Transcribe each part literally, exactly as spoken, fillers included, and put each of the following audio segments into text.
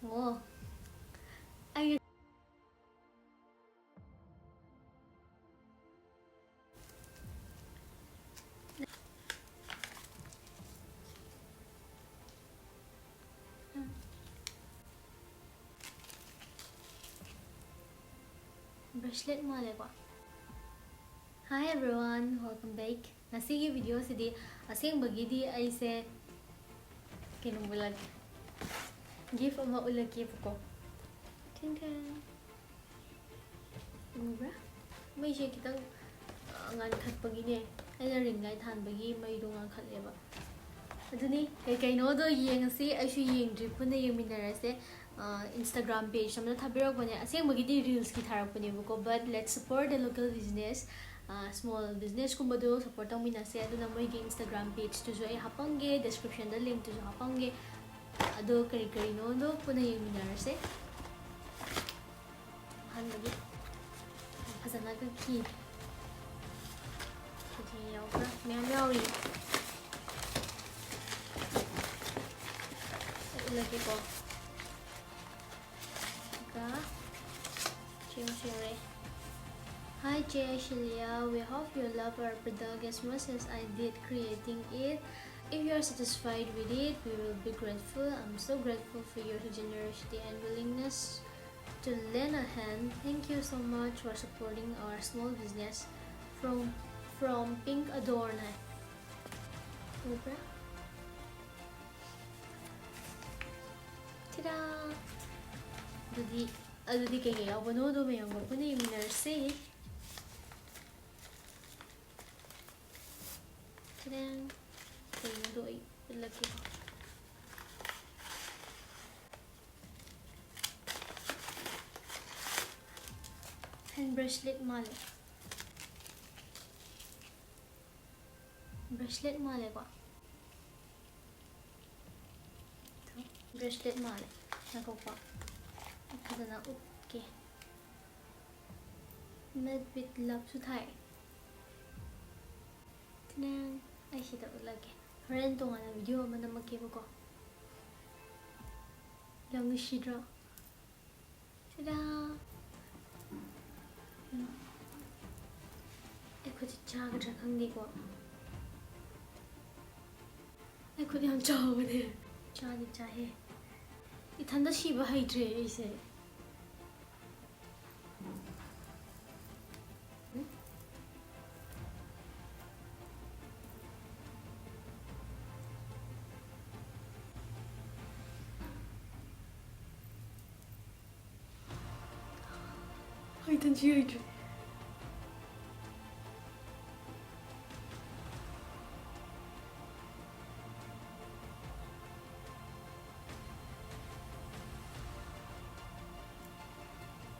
ꯑꯣ, ꯑꯩ bracelet ꯃꯥꯜꯂꯦꯀꯣ꯫ Hi everyone, welcome back. ꯉꯁꯤꯒꯤ video ꯁꯤꯗꯤ ꯑꯁꯦꯡꯕꯒꯤꯗꯤ ꯑꯩꯁꯦ ꯀꯩꯅꯣ ꯎꯠꯂꯛꯀꯦ, gift ꯑꯃ ꯎꯠꯂꯛꯀꯦꯕꯀꯣ꯫ ꯊꯤꯡ ꯊꯤꯡ꯫ ꯎꯕ꯭ꯔꯥ? ꯃꯩꯁꯦ ꯈꯤꯇꯪ, ꯑ, ꯉꯥꯟꯈꯠꯄꯒꯤꯅꯦ, ꯑꯩꯅ ring light ꯊꯥꯟꯕꯒꯤ ꯃꯩꯗꯣ ꯉꯥꯟꯈꯠꯂꯦꯕ꯫ ꯑꯗꯨꯅꯤ, ꯀꯩ ꯀꯩꯅꯣꯗꯣ ꯌꯦꯡꯉꯁꯤ, ꯑꯩꯁꯨ ꯌꯦꯡꯗ꯭ꯔꯤ, ꯄꯨꯟꯅ ꯌꯦꯡꯃꯤꯟꯅꯔꯁꯦ꯫ ꯑ, Instagram page ꯑꯃꯗ ꯊꯥꯕꯤꯔꯛꯄꯅꯦ, ꯑꯁꯦꯡꯕꯒꯤꯗꯤ reels ꯀꯤ ꯊꯥꯔꯛꯄꯅꯦꯕꯀꯣ, but let's support the local business, ꯑ, small business ꯀꯨꯝꯕꯗꯣ support ꯇꯧꯃꯤꯟꯅꯁꯦ꯫ ꯑꯗꯨꯅ ꯃꯣꯏꯒꯤ Instagram page ꯇꯨꯁꯨ ꯑꯩ ꯍꯥꯞꯄꯝꯒꯦ, description ꯗ link ꯇꯨꯁꯨ ꯍꯥꯞꯄꯝꯒꯦ꯫ ꯑꯗꯣ ꯀꯔꯤ ꯀꯔꯤꯅꯣꯗꯣ ꯄꯨꯟꯅ ꯌꯦꯡꯃꯤꯟꯅꯔꯁꯦ꯫ ꯑꯍꯥꯟꯕꯒꯤ ꯐꯖꯅ ꯀꯛꯈꯤ꯫ ꯀꯩꯀꯩ ꯌꯥꯎꯕ꯭ꯔꯥ? ꯃꯌꯥꯝ ꯌꯥꯎꯔꯤ꯫ ꯑꯩ ꯎꯠꯂꯛꯀꯦꯀꯣ꯫ ꯑꯗꯨꯒ ꯁꯤ ꯑꯃꯁꯨ ꯌꯥꯎꯔꯛꯑꯦ꯫ Hi, Che Aishilya. We hope you love our product as much as I did creating it. If you are satisfied with it, we will be grateful. I'm so grateful for your generosity and willingness to lend a hand. Thank you so much for supporting our small business. From, from Pink Adorn. ꯎꯕ꯭ꯔꯥ? ꯊꯤꯔꯥ! ꯑꯗꯨꯗꯤ, ꯑꯗꯨꯗꯤ ꯀꯩꯀꯩ ꯌꯥꯎꯕꯅꯣꯗꯣ ꯃꯌꯥꯝꯒ ꯄꯨꯟꯅ ꯌꯦꯡꯃꯤꯟꯅꯔꯁꯤ꯫ ꯊꯤꯔꯥꯡ! ꯀꯩꯅꯣꯗꯣ ꯑꯩ ꯎꯠꯂꯛꯀꯦꯀꯣ꯫ Hand bracelet ꯃꯥꯜꯂꯦ꯫ Bracelet ꯃꯥꯜꯂꯦꯀꯣ꯫ Bracelet ꯃꯥꯜꯂꯦ꯫ ꯉꯥꯏꯈꯣꯀꯣ꯫ ꯐꯖꯅ ꯎꯠꯀꯦ꯫ Made with love ꯁꯨ ꯊꯥꯏ꯫ ꯇꯅꯦꯡ! ꯑꯩ ꯁꯤꯗ ꯎꯠꯂꯒꯦ꯫ ꯍꯣꯔꯦꯟ ꯇꯣꯉꯥꯟꯅ video ꯑꯃ ꯅꯝꯃꯛꯀꯦꯕꯀꯣ꯫ ꯌꯥꯝ ꯅꯨꯡꯁꯤꯗ꯭ꯔꯣ? ꯇꯗꯥ! ꯎꯝ꯫ ꯑꯩ ꯈꯨꯠꯁꯤ ꯆꯥꯒꯗ꯭ꯔꯥ ꯈꯪꯗꯦꯀꯣ꯫ ꯑꯩ ꯈꯨꯠ ꯌꯥꯝ ꯆꯥꯎꯕꯅꯦ꯫ ꯆꯥꯗꯤ ꯆꯥꯍꯦ꯫ ꯏꯊꯟꯗ ꯁꯤꯕ ꯍꯩꯇ꯭ꯔꯦ ꯑꯩꯁꯦ꯫ ꯍꯩꯇꯟꯁꯤ ꯍꯩꯇ꯭ꯔꯦ꯫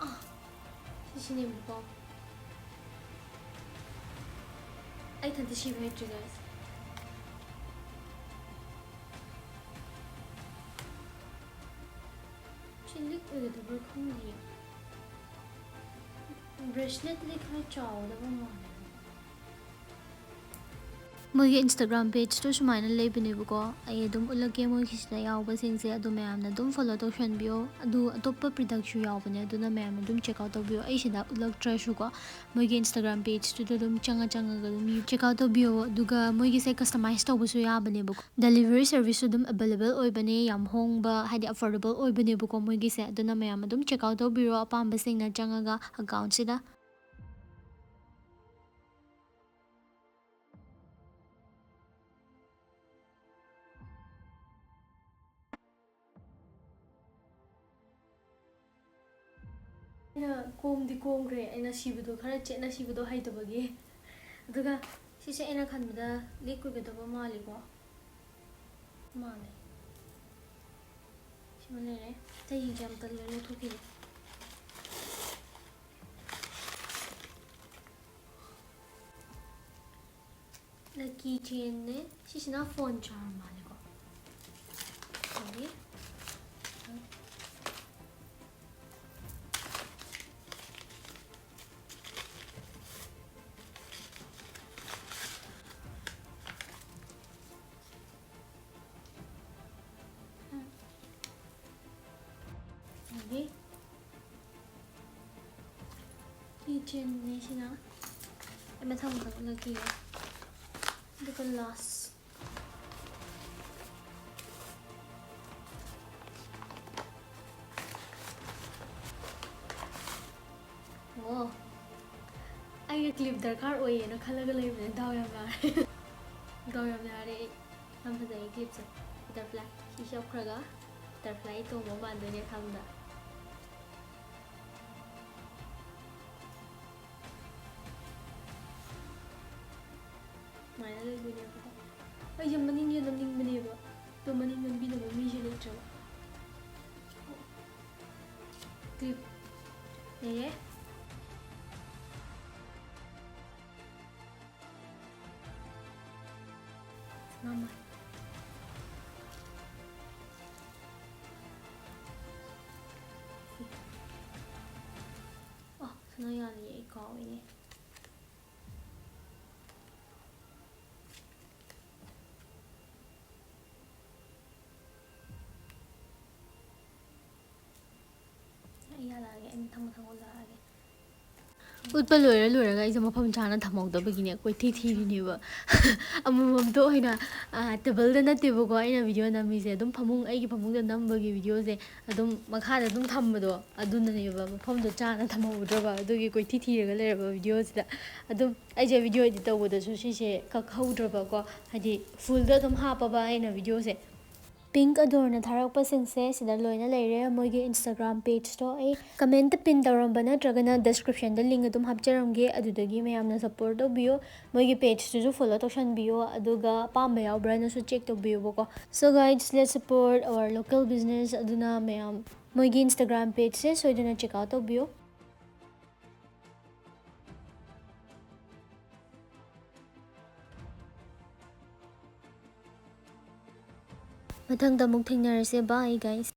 ꯑꯥ, ꯁꯤꯁꯤꯅꯦꯕꯀꯣ꯫ ꯑꯩ ꯏꯊꯟꯇ ꯁꯤꯕ ꯍꯩꯇ꯭ꯔꯤ, guys꯫ ꯁꯤ ꯂꯤꯛ ꯑꯣꯏꯒꯗꯕ꯭ꯔꯥ ꯈꯪꯗꯤꯌꯦ꯫ Bracelet ꯇꯗꯤ ꯈꯔ ꯆꯥꯎꯒꯗꯕ ꯃꯥꯜꯂꯦ꯫ ꯃꯣꯏꯒꯤ Instagram page ꯇꯣ ꯁꯨꯃꯥꯏꯅ ꯂꯩꯕꯅꯦꯕꯀꯣ꯫ ꯑꯩ ꯑꯗꯨꯝ ꯎꯠꯂꯛꯀꯦ ꯃꯣꯏꯒꯤꯁꯤꯗ ꯌꯥꯎꯕꯁꯤꯡꯁꯦ꯫ ꯑꯗꯣ ꯃꯌꯥꯝꯅ ꯑꯗꯨꯝ follow ꯇꯧꯁꯟꯕꯤꯌꯣ꯫ ꯑꯗꯨ ꯑꯇꯣꯞꯄ product ꯁꯨ ꯌꯥꯎꯕꯅꯦ, ꯑꯗꯨꯅ ꯃꯌꯥꯝꯅ ꯑꯗꯨꯝ check out ꯇꯧꯕꯤꯌꯣ꯫ ꯑꯩ ꯁꯤꯗ ꯎꯠꯂꯛꯇ꯭ꯔꯁꯨꯀꯣ, ꯃꯣꯏꯒꯤ Instagram page ꯇꯨꯗ ꯑꯗꯨꯝ ꯆꯪꯉ ꯆꯪꯉꯒ ꯑꯗꯨꯝ check out ꯇꯧꯕꯤꯌꯣ꯫ ꯑꯗꯨꯒ ꯃꯣꯏꯒꯤꯁꯦ customize ꯇꯧꯕꯁꯨ ꯌꯥꯕꯅꯦꯕꯀꯣ꯫ Delivery service ꯁꯨ ꯑꯗꯨꯝ available ꯑꯣꯏꯕꯅꯦ, ꯌꯥꯝ ꯍꯣꯡꯕ, ꯍꯥꯏꯗꯤ affordable ꯑꯣꯏꯕꯅꯦꯕꯀꯣ ꯃꯣꯏꯒꯤꯁꯦ꯫ ꯑꯗꯨꯅ ꯃꯌꯥꯝ ꯑꯗꯨꯝ check out ꯇꯧꯕꯤꯔꯣ, ꯑꯄꯥꯝꯕꯁꯤꯡꯅ ꯆꯪꯉꯒ account ꯁꯤꯗ꯫ ꯑꯩꯅ ꯀꯣꯝꯗꯤ ꯀꯣꯝꯈ꯭ꯔꯦ, ꯑꯩꯅ ꯁꯤꯕꯗꯣ ꯈꯔ ꯆꯦꯠꯅ ꯁꯤꯕꯗꯣ ꯍꯩꯇꯕꯒꯤ꯫ ꯑꯗꯨꯒ ꯁꯤꯁꯦ ꯑꯩꯅ ꯈꯟꯕꯗ ꯂꯤꯛ ꯑꯣꯏꯒꯗꯕ ꯃꯥꯜꯂꯤꯀꯣ? ꯃꯥꯜꯂꯦ꯫ ꯁꯤꯃ ꯂꯩꯔꯦ꯫ ꯑꯇꯩꯁꯤꯡꯁꯦ ꯌꯥꯝ ꯇꯜꯂꯦ, ꯂꯧꯊꯣꯛꯈꯤꯒꯦ꯫ Lucky chain ꯅꯦ꯫ ꯁꯤꯁꯤꯅ phone charm ꯃꯥꯜꯂꯦꯀꯣ꯫ ꯑꯗꯒꯤ ꯆꯦꯟꯅꯤ ꯁꯤꯅ꯫ ꯑꯩ ꯃꯊꯪ ꯃꯊꯪ ꯎꯠꯂꯛꯈꯤꯒꯦ꯫ ꯑꯗꯨꯒ last꯫ ꯑꯣ, ꯑꯩꯅ clip ꯗꯔꯀꯥꯔ ꯑꯣꯏꯌꯦꯅ ꯈꯜꯂꯒ ꯂꯩꯕꯅꯦ꯫ ꯗꯥꯎ ꯌꯥꯝ ꯌꯥꯔꯦ꯫ ꯗꯥꯎ ꯌꯥꯝ ꯌꯥꯔꯦ ꯑꯩ꯫ ꯌꯥꯝ ꯐꯖꯩ clip ꯁꯦ꯫ Butterfly꯫ ꯁꯤ ꯆꯞꯈ꯭ꯔꯒ butterfly ꯇꯣꯡꯕ ꯃꯥꯟꯗꯣꯏꯅꯦ ꯈꯪꯕꯗ꯫ ꯁꯨꯃꯥꯏꯅ ꯂꯩꯗꯣꯏꯅꯦꯕꯀꯣ꯫ ꯑꯩꯁꯦ ꯃꯅꯤꯡꯁꯦ ꯅꯝꯅꯤꯡꯕꯅꯦꯕ, ꯑꯗꯣ ꯃꯅꯤꯡ ꯅꯝꯕꯤꯅꯕ ꯃꯤꯁꯦ ꯂꯩꯇ꯭ꯔꯕ꯫ Clip ꯂꯩꯔꯦ꯫ ꯃꯃꯥꯏ꯫ ꯑꯣ, ꯁꯅꯥ ꯌꯥꯜꯂꯤꯌꯦ, ꯑꯩ ꯀꯥꯎꯏꯅꯦ꯫ ꯑꯩ ꯌꯥꯜꯂꯛꯑꯒꯦ, ꯑꯩ ꯃꯊꯪ ꯃꯊꯪ ꯎꯠꯂꯛꯑꯒꯦ꯫ ꯎꯠꯄ ꯂꯣꯏꯔ ꯂꯣꯏꯔꯒ ꯑꯩꯁꯦ ꯃꯐꯝ ꯆꯥꯅ ꯊꯝꯍꯧꯗꯕꯒꯤꯅꯦ ꯀꯣꯏꯊꯤ ꯊꯤꯔꯤꯅꯦꯕ꯫ ꯑꯃꯃꯝꯇ ꯑꯣꯏꯅ, ꯑ, table ꯗ ꯅꯠꯇꯦꯕꯀꯣ ꯑꯩꯅ video ꯅꯝꯃꯤꯁꯦ, ꯑꯗꯨꯝ ꯐꯃꯨꯡ, ꯑꯩꯒꯤ ꯐꯃꯨꯡꯗ ꯅꯝꯕꯒꯤ video ꯁꯦ ꯑꯗꯨꯝ ꯃꯈꯥꯗ ꯑꯗꯨꯝ ꯊꯝꯕꯗꯣ, ꯑꯗꯨꯅꯅꯦꯕ, ꯃꯐꯝꯗꯣ ꯆꯥꯅ ꯊꯝꯍꯧꯗ꯭ꯔꯕ, ꯑꯗꯨꯒꯤ ꯀꯣꯏꯊꯤ ꯊꯤꯔꯒ ꯂꯩꯔꯕ video ꯁꯤꯗ꯫ ꯑꯗꯨꯝ ꯑꯩꯁꯦ video edit ꯇꯧꯕꯗꯁꯨ ꯁꯤꯁꯦ ꯀꯛꯍꯧꯗ꯭ꯔꯕꯀꯣ, ꯍꯥꯏꯗꯤ full ꯗ ꯑꯗꯨꯝ ꯍꯥꯞꯄꯕ ꯑꯩꯅ video ꯁꯦ꯫ Pink Adore ꯅ ꯊꯥꯔꯛꯄꯁꯤꯡꯁꯦ ꯁꯤꯗ ꯂꯣꯏꯅ ꯂꯩꯔꯦ꯫ ꯃꯣꯏꯒꯤ Instagram page ꯇꯣ ꯑꯩ comment ꯇ pin ꯇꯧꯔꯝꯕ ꯅꯠꯇ꯭ꯔꯒꯅ description ꯗ link ꯑꯗꯨꯝ ꯍꯥꯞꯆꯔꯝꯒꯦ, ꯑꯗꯨꯗꯒꯤ ꯃꯌꯥꯝꯅ support ꯇꯧꯕꯤꯌꯣ꯫ ꯃꯣꯏꯒꯤ page ꯇꯨꯁꯨ follow ꯇꯧꯁꯟꯕꯤꯌꯣ, ꯑꯗꯨꯒ ꯑꯄꯥꯝꯕ ꯌꯥꯎꯕ꯭ꯔꯥꯅꯁꯨ check ꯇꯧꯕꯤꯌꯣꯕꯀꯣ꯫ So guys, let's support our local business꯫ ꯑꯗꯨꯅ ꯃꯌꯥꯝ ꯃꯣꯏꯒꯤ Instagram page ꯁꯦ ꯁꯣꯏꯗꯅ check out ꯇꯧꯕꯤꯌꯣ꯫ ꯃꯊꯪꯗ ꯑꯃꯨꯛ ꯊꯦꯡꯅꯔꯁꯦ꯫ Bye guys꯫